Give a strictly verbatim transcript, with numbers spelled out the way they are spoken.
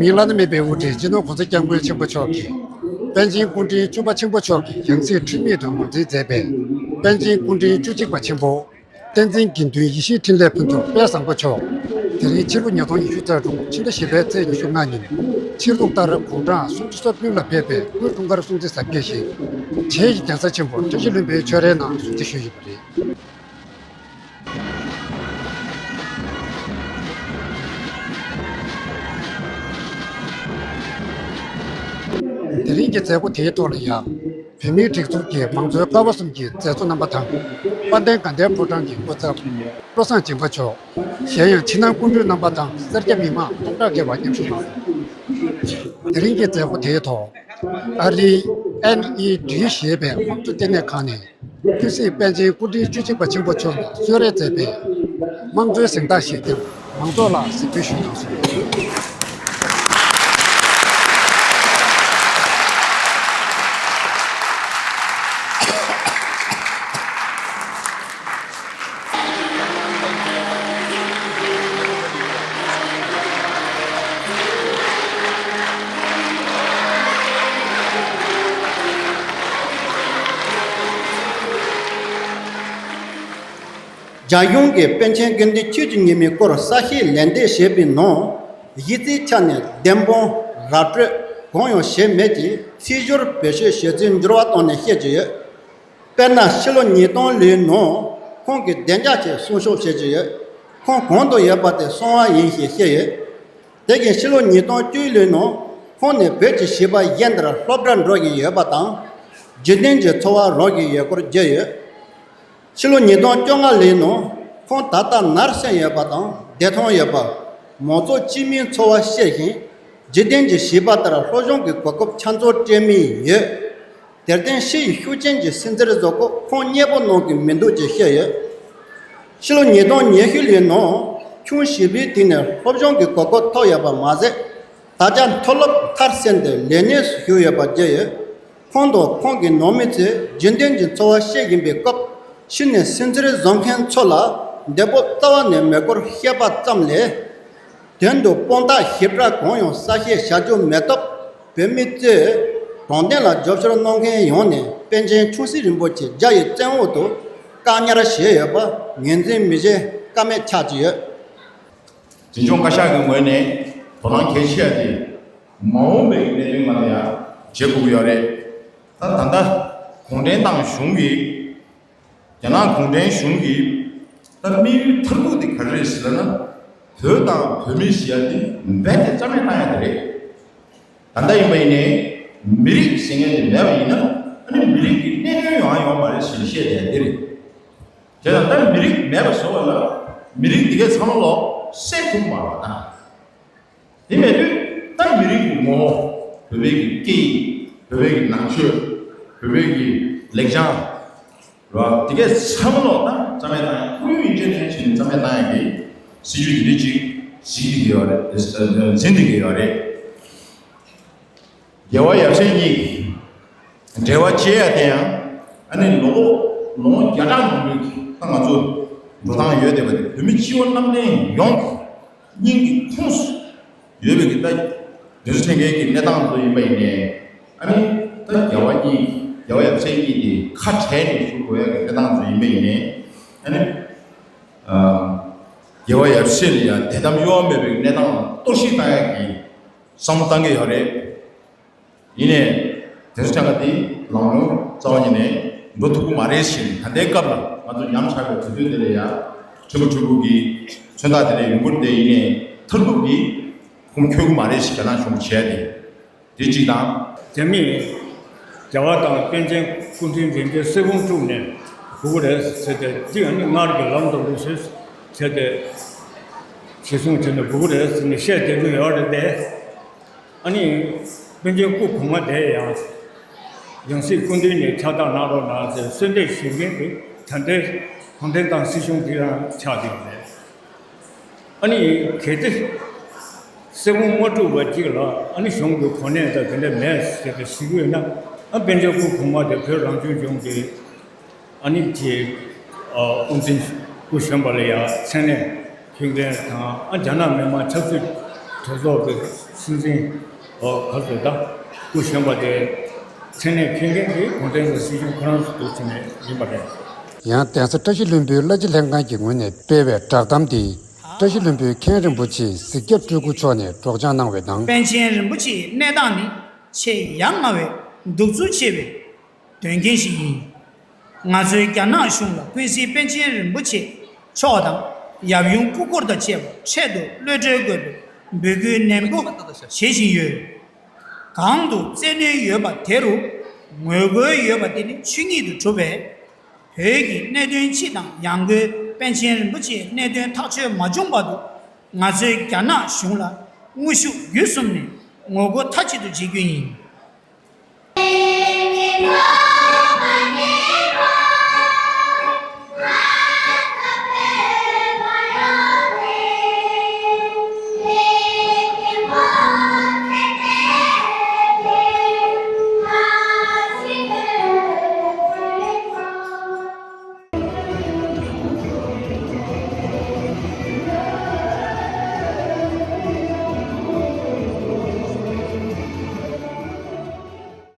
ངའི་བླ་ན་མེད་པའི་དབུ་ཁྲིད་སྤྱི་ནོར་༸གོང་ས་༸སྐྱབས་མགོན་ཆེན་པོ་མཆོག་གིས་པཎ་ཆེན་སྐུ་ཕྲེང་བཅུ་པ་ཆེན་པོ་མཆོག་གི་ཡང་སྲིད་འཁྲུལ་མེད་དུ་ངོས་འཛིན་མཛད་པའི་པཎ་ཆེན་སྐུ་ཕྲེང་བཅུ་གཅིག་པ་ཆེན་པོ་བསྟན་འཛིན་དགེ་འདུན་ཡེ་ཤེས་འཕྲིན་ལས་ཕུན་ཚོགས་དཔལ་བཟང་པོ་མཆོག་དེ་རིང་ཕྱི་ལོ་ཉིས་སྟོང་ཉི་ཤུ་རྩ་དྲུག་ཕྱི་ཟླ་བཞི་པའི་ཚེས་ཉི་ཤུ་ལྔ་ཉིན་ཕྱི་ལུགས་ལྟར་དགུང་གྲངས་སུམ་ཅུ་སོ་བདུན་ལ་ཕེབས་པའི་སྐུའི་འཁྲུངས་སྐར་སྲུང་བརྩི་གཟབ་རྒྱས་ཤིང་། བྲེ་ཡི་གདན་ས་ཆེན་པོ་བཀྲ་ཤིས་ལྷུན་པོའི་ཆོས་རའི་ནང་སྲུང་བརྩི་ཞུས་ཡོད་པ་རེད། དེ་རིང་གི་མཛད་སྒོ་དེའི་ཐོག་ལ་ཡང་། བོད་མིའི་སྒྲིག་འཛུགས་ཀྱི་མང་གཙོའི་ཀ་བ་གསུམ་གྱི་མཛད་གཙོ་རྣམ་པ་དང་། དཔལ་ལྡན་དགའ་ལྡན་ཕོ་བྲང་གི་སྐུ་ཚབ། བློ་བཟང་སྦྱིན་པ་མཆོག་གཞན་ཡང་ཕྱི་ནང་སྐུ་མགྲོན་རྣམ་པ་དང་སེར་སྐྱ་མི་མང་སྟོང་ཕྲག་བརྒལ་བ་མཉམ་ཞུགས་གནང་སོང་། དེ་རིང་གི་མཛད་སྒོ་དེའི་ཐོག་ཨ་རིའི་ཨེན་ཨི་ཌི་ཞེས་པའི་དམངས་གཙོ་ལྟེ་གནས་ཁང་ནས། ཆོས་སྲིད་པཎ་ཆེན་སྐུ་ཕྲེང་བཅུ་གཅིག་པ་ཆེན་པོ་མཆོག་ནས་གསོལ་རས་མཛད་པའི་དམངས་གཙོའི་གཟེངས་རྟགས་ཤིག་ཀྱང་མང་ཚོགས་ལ་གཟེངས་འབུལ་ཞུས་གནང་སོང་། རྒྱ་གཞུང་གིས་པཎ་ཆེན་དགེ་འདུན་ཆོས་ཀྱི་ཉི་མའི་སྐོར་གསལ་བཤད་ལན་འདེབས་བྱས་པའི་ནང་། གཞི་རྩའི་ཆ་ནས་བདེན་དཔང་ར་སྤྲོད་གང་ཡང་བྱས་མེད་ཅེས་ཚིག་སྦྱོར་བེད་སྤྱོད་བྱས་ཚུལ་འགྱུར་བ་བཏང་ནས་བཤད་ཀྱི་ཡོད། དཔེར་ན་ཕྱི་ལོ་ཉིས་སྟོང་ལོའི་ནང་ཁོང་གིས་བདེ་འཇགས་ཆེད་གསུང་བཤད་བྱེད་ཀྱི་ཡོད། ཁོང་གང་དུ་ཡོད་པ་དེ་གསང་བ་ཡིན་ཞེས་བཤད་ཡོད། དེ་བཞིན་ཕྱི་ལོ་ཉིས་སྟོང་བཅུ་ལོའི་ནང་ཁོང་ནས་བོད་ཀྱི་བྱིས་པ་གཞན་དག་སློབ་གྲྭར་འགྲོ་བཞིན་ཡོད་པ་དང་། རྒྱུན་ལྡན་གྱི་འཚོ་བ་རོལ་བཞིན་ཡོད་སྐོར་བརྗོད་ཡོད། ཕྱི་ལོ་ཉིས་སྟོང་བཅོ་ལྔ་ལོའི་ནང་ཁོང་ད་ལྟ་ནར་སོན་ཡོད་པ་དང་བདེ་ཐང་ཡོད་པ། མང་ཚོགས་སྤྱི་མིའི་འཚོ་བ་ཤེས་ཤིང་། རྒྱུན་ལྡན་གྱི་བྱིས་པ་ལྟར་སློབ་སྦྱོང་གི་གོ་སྐབས་ཆ་ཚང་སྤྲད་མུས་ཡོད། དེར་བརྟེན་ཕྱི་ཡི་ཤུགས་རྐྱེན་གྱིས་སུན་གཙེར་བཟོ་སྐབས་ཁོང་མཉེས་པོ་གནང་གི་མི་འདུག་ཅེས་བཤད་ཡོད། ཕྱི་ལོ་ཉིས་སྟོང་ཉི་ཤུ་ལོའི་ནང་ཁྱོན་བཞི་པའི་དུས་ནས་སློབ་སྦྱོང་གི་གོ་སྐབས་ཐོབ་ཡོད་པ་མ་ཟད། ད་ཆ་མཐོ་སློབ་མཐར་སོན་ཏེ་ལས་གནས་སུ་ཞུགས་ཡོད་པ་བརྗོད་ཡོད། ཁོང་དང་ཁོང་གི་ནང་མི་ཚོས་རྒྱུན་ལྡན་གྱི་འཚོ་བ་བྱེད་བཞིན་པའི་སྐབས། ཕྱི་ནས་སུན་གཙེར་བཟོ་མཁན་ཚོ་ལ་འདོད་པ་རྩ་བ་ནས་མེད་སྐོར་བཤད་པ་ཙམ་ལས། དོན་དུ་དཔང་རྟགས་ཞིབ་ཕྲ་གང་ཡང་གསལ་བཤད་བྱ་རྒྱུ་མེད་སྟབས། བོད་མི་གཙོས་དྲང་བདེན་ལ་རྒྱབ་སྐྱོར་གནང་མཁན་ཡོངས་ནས་པཎ་ཆེན་ཆུང་སྲིད་རིན་པོ་ཆེ་རྒྱ་ཡི་བཙན་འོག་ཏུ་བཀག་ཉར་བྱས་ཡོད་པ་ངོས་འཛིན་མི་བྱེད་ཀ་མེད་ཆགས་ཀྱི་ཡོད། འཛིན་སྐྱོང་བཀའ་ཤག་གི་ངོས་ནས་དོ་སྣང་གལ་ཆེ་བ་དེ་མ་འོངས་པའི་གནད་དོན་ང་ལ་ཡང་བྱེད་དགོས་ཀྱི་ཡོད་རེད། ད་ད་ལྟ་གུང་ཁྲན་ཏང་གཞུང་གིས། རྒྱ་ནག་གུང་ཁྲན་གཞུང་གིས་ད་དམིགས་ཡུལ་མཐར་ཐུག་དེ་ག་རེ་རེད་ཟེར་ན། བོད་དང་བོད་མི་ཞེས་ཡ་དེ་རྦད་དེ་རྩ་མེད་བཏང་ཡ་དེ་རེད། ད་ལྟ་ཡིན་པ་ཡིན་ནའི་མི་རིགས་ཟེར་མཁན་དེ་མེད་པ་ཡིན་ན། ཨ་ནི་མི་རིགས་ཀྱི་གནད་དོན་ཡོང་ཡ་ཡོད་མ་རེད་ཟེར་བཤད་བསྡད་དེ་རེད། དེ་ལ་ད་མི་རིགས་མེད་པ་བཟོ་བ་ལ་མི་རིགས་དེ་གའི་ཚང་མ་ལོག་བསད་ཐུབ་མ་རེད་ད། དེ་མེད་དུས་ད་མི་རིགས་ཀྱི་ངོ་བོ། བོད་པའི་གི་སྐད་ཡིག་བོད་པའི་གི་ནང་ཆོས། བོད་པའི་གི་ལེགས་བྱང་། རེད་བ། དེ་གའི་ཚང་མ་ལོག་ད་རྩ་མེད་བཏང་ཡ། ཁོར་ཡུག་ཡིན་གཅིག་མིན་གཅིག་རྩ་མེད་བཏང་ཡ་གི་སྲིད་ཇུས་དེ་འདྲ་ཅིག་གཟིགས་ཀྱི་ཡོད་རེད། འཛིན་བསྡད་ཀྱི་ཡོད་རེད། རྒྱལ་བ་ཡབ་སྲས་གཉིས་ཀྱི་འབྲེལ་བ་བཅད་ཡ་དེ་ཡང་། ཨ་ནི་ལོ་ངོ་ལོ་ངོ་བརྒྱ་ཕྲག་མང་པོའི་ད་ང་ཚོ་འགྲོ་སྟངས་ཡོད་བསྡད་པ་དེ། བོད་མི་སྤྱི་བོ་གནམ་བསྟན་ཡོངས་ཀྱི་སྙིང་གི་ཁོངས་སུ་ཡོད་པའི་གི་ད་དུས་ཚོད་འཕྲད་མཁན་གྱི་གནས་སྟངས་དེ་ཚོ་ཡིན་པ་ཡིན་ནའི། ཨ་ནི་ད་རྒྱལ་བ་གཉིས། རྒྱལ་བ་ཡབ་སྲས་གཉིས་དེ་ཁ་བྲལ་ནས་བཞུགས་དགོས་ཡ་གི་གནས་སྟངས་དེ་ཚོ་ཡིན་པ་ཡིན་ནའི། ཨ་ནི་ཨ་རྒྱལ་བ་ཡབ་སྲས་ལ་ཡང་དད་དམ་གཡོ་བ་མེད་པའི་གནས་སྟངས་ལ་གཏོར་བཤིག་བཏང་ཡ་གི་བསམ་བློ་བཏང་གི་ཡོད་རེད། ཡིན་ནའི་དེ་ཚོ་ཆ་ག་དེ་ལམ་ལྷོང་རྩ་བ་ཉིད་ནས་འགྲོ་ཐུབ་ཀྱི་མ་རེད་ཟེར། ད་ལྟའི་སྐབས་ལ་ང་ཚོ་ཉམས་ཆག་པའི་དུས་ཚོད་འདི་ལ་ཡ་ཕྲན་བུ་ཕྲན་བུ་གི་མཚོན་རྟགས་དེ་འདྲ་ཡོང་གི་རེད་དེ། ཡིན་ནའི་མཐར་ཐུག་གི་ཁུངས་འཁྱོལ་གྱི་མ་རེད་ཟེར། རྒྱ་ནག་གཞུང་གིས་བྱས་ཏེ། དེ་གཅིག་དང་། དེ་མིན། རྒྱལ་བ་དང་པཎ་ཆེན་སྐུ་ཕྲེང་རིམ་བྱོན་གསེར་བུམ་དཀྲུགས་ནས་འབུལ་གྱི་རེད་ཟེར་ཏེ། འདི་ཡང་ནི་སྔར་གྱི་ལམ་དུ་ལུགས་སྲོལ་བྱས་ཏེ་གཞི་བཟུང་བྱས་ནས་འབུལ་གྱི་རེད་ཟེར་ནས་བཤད་བསྡད་ཀྱི་ཡོད་རེད་དེ། ཨ་ནི་པཎ་ཆེན་སྐུ་གོང་མ་དེ་ཡང་ཡང་སྲིད་སྐུ་མདུན་ནས་ཕྱག་རྟགས་གནང་རོགས་གནང་ཟེར་གསོལ་འདེབས་ཞུ་མཁན་དེ་ད་ལྟའི་གུང་ཁྲན་ཏང་སྲིད་གཞུང་དེ་རང་ཆགས་བསྡད་ཡོད་རེད། ཨ་ནི་གལ་ཏེ་གསེར་བུམ་མ་དཀྲུགས་པ་ཅིག་ལ་ཨ་ནི་གཞུང་གི་གོ་གནས་དང་དེ་འདྲ་མེད་ཟེར་ཏེ་ཞུ་གི་ཡོད་ན། ཨ་པཎ་ཆེན་སྐུ་གོང་མ་དེ་བོད་རང་སྐྱོང་ལྗོངས་ཀྱི་ཨ་ནི་ཀྱི་ཨ་དབུ་འཛིན་སྐུ་གཞོན་པ་ལ་ཡང་མཚན་གནས་ཕུལ་མཁན་དང་། ཨ་རྒྱ་ནག་མི་དམངས་ཆབ་སྲིད་ གྲོས་ཚོགས་ཀྱི་སྲིད་འཛིན་འོ་ག་ཚོད་ད་སྐུ་གཞོན་པ་དེ་མཚན་གནས་འཁྱོལ་མཁན་གྱི་གུང་ཁྲན་གྱི་སྲིད་གཞུང་ཁོ་རང་ཚོ་འདུག་ཟེར་ནས་ཡིན་པ་རེད། ཡང་གདན་ས་བཀྲ་ཤིས་ལྷུན་པོའི་བླ་སྤྱི་ལྷན་ཁང་གི་ངོས་ནས་སྤེལ་བའི་བསྒྲགས་གཏམ་འདི་བཀྲ་ཤིས་ལྷུན་པོའི་མཁན་རིན་པོ་ཆེ་གཟིགས་རྒྱབ་སྤྲུལ་སྐུ་མཆོག་ནས་སྒྲོག་སྦྱང་གནང་བའི་ནང་། པཎ་ཆེན་རིན་པོ་ཆེའི་གནས་སྟངས་ནི་ཆེས་ཡ་ང་བའི་གདུག་རྩུབ་ཆེ་བའི་དོན་རྐྱེན་ཞིག་ཡིན། ང་ཚོའི་རྒྱ་ནག་གཞུང་ལ་ཀུན་གཟིགས་པཎ་ཆེན་རིན་པོ་ཆེ་མཆོག་དང་ཡབ་ཡུམ་སྐུ་འཁོར་དང་བཅས་པ་འཕྲལ་དུ་གློད་གྲོལ་དགོས་པའི་འབོད་སྐུལ་ནན་པོ་བྱེད་བཞིན་ཡོད། གང་དུ་བཙན་གནོན་ཡོད་པ་དེ་རུ་ངོ་རྒོལ་ཡོད་པ་དེ་ནི་ཆོས་ཉིད་དུ་གྲུབ་པས། བོད་ཀྱི་གནད་དོན་སྤྱི་དང་ཡང་སྒོས་པཎ་ཆེན་རིན་པོ་ཆེའི་གནད་དོན་ཐག་གཅོད་མ་བྱུང་བར་དུ་ང་ཚོས་རྒྱ་ནག་གཞུང་ལ་དངོས་ཤུགས་བརྒྱུད་གསུམ་ནས་ངོ་རྒོལ་མཐའ་གཅིག་ཏུ་བྱེད་རྒྱུ་ཡིན།